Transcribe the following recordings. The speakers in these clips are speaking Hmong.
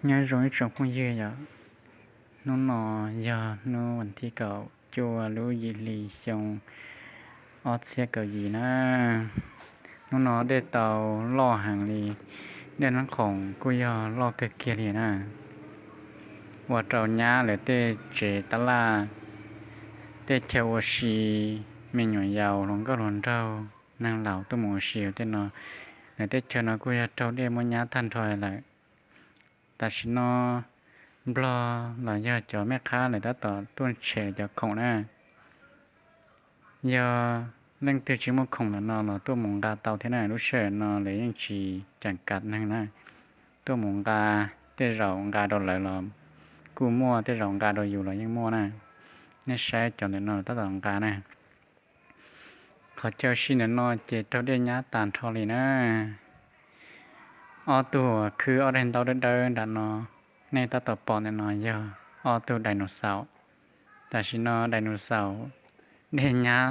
Nyob zoo ib tsoom phooj ywg yom, hnub no yog hnub vas thib kaum cuaj lub yim hli xyoo ob txhiab kaum yim na. Hnub no dej tau loj heev li, dej Nab Khoom kuj yog loj kawg kiag li na. Ua rau nyab lawv tej tsev tab laj, tej chaw ua si, me nyuam yaus, hluas nkauj hluas nraug, neeg laus tuaj mus ua si tej no, lawv tej chaw no kuj yog raug dej muab nyab tag nrho lawm. Tam sim no Nplog los yog cov mej qhab lawv tab tom tuaj tshem cov khoom na. Yog leej twg tsis muaj khoom ntawm no los tuaj mus nqa tau thiab na, lub sij hawm no lawv yeej tsis ceem kam neeg na. Tuaj mus nqa, tej zaum nqa rau lawv los kuj muaj, tej zaum nqa rau yus los yeej muaj na. Nej saib cov ntawm no tab tom nqa na. Qhov chaw ua si ntawm no ces raug dej nyab tag nrho li na. Ob tug khwb ob daim ntaub dawb dawb nram no, nej tab tom pom ntawm no yog ob tug dinosaur. Tam sim no dinosaur, dej nyab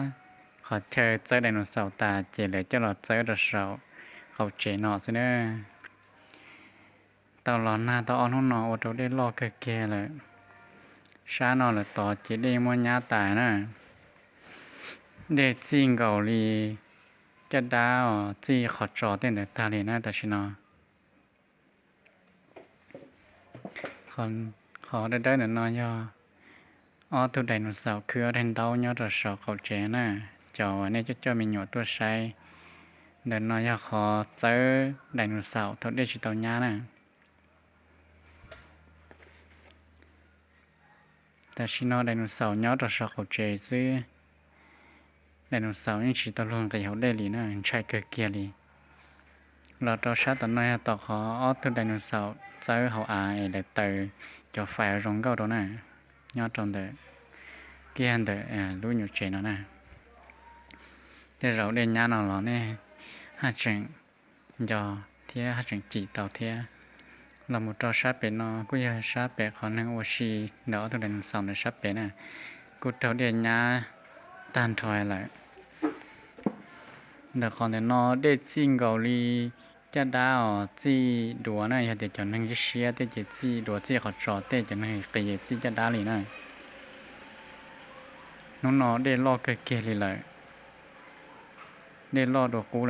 qhov chaw txawb dinosaur tas ces lawv coj los txawb rau saum qaum tsev no xwb na. Tau los nag tau ob hnub no ua rau dej loj kawg kiag lawm. Sab no lawm tod ces dej muab nyab tas na. Dej txij nkaus li caj dab os, txij qhov tsos tej ntawd tag li na tam sim no. Qhov dawb dawb ntawm no yog ob tug dinosaur khwb ob daim ntaub nyob rau saum qaum tsev na. Cov uas nej coj coj me nyuam tuaj saib ntawm no yog qhov txawb dinosaur thaum dej tsis tau nyab na. Tam sim no dinosaur nyob rau saum qaum tsev xwb. Dinosaur yeej tsis tau luag nqis hauv dej li na, ntshai kawg kiag li. Los rau sab tom no yog tom qhov ob tug dinosaur txawb hauv av es lawv taws cov fais zoo nkauj rau na, nyob rau ntawm, kiag ntawm lub nyuam tsev no na. Tej zaum dej nyab no los nej haj tseem nco thiab haj tseem cim tau thiab. Los mus rau sab pem no kuj yog sab pem qhov neeg ua si ntawm ob tug dinosaur ntawd sab pem na, kuj raug dej nyab tag nrho lawm. Ntawm qhov ntawm no dej txij nkaus li caj dab os, txij duav na, yog tias cov neeg siab siab tej ces txij duav txij qhov tsos tej, cov neeg qis ces txij caj dab li na. Hnub no dej loj kawg kiag li lawm, dej loj dua qub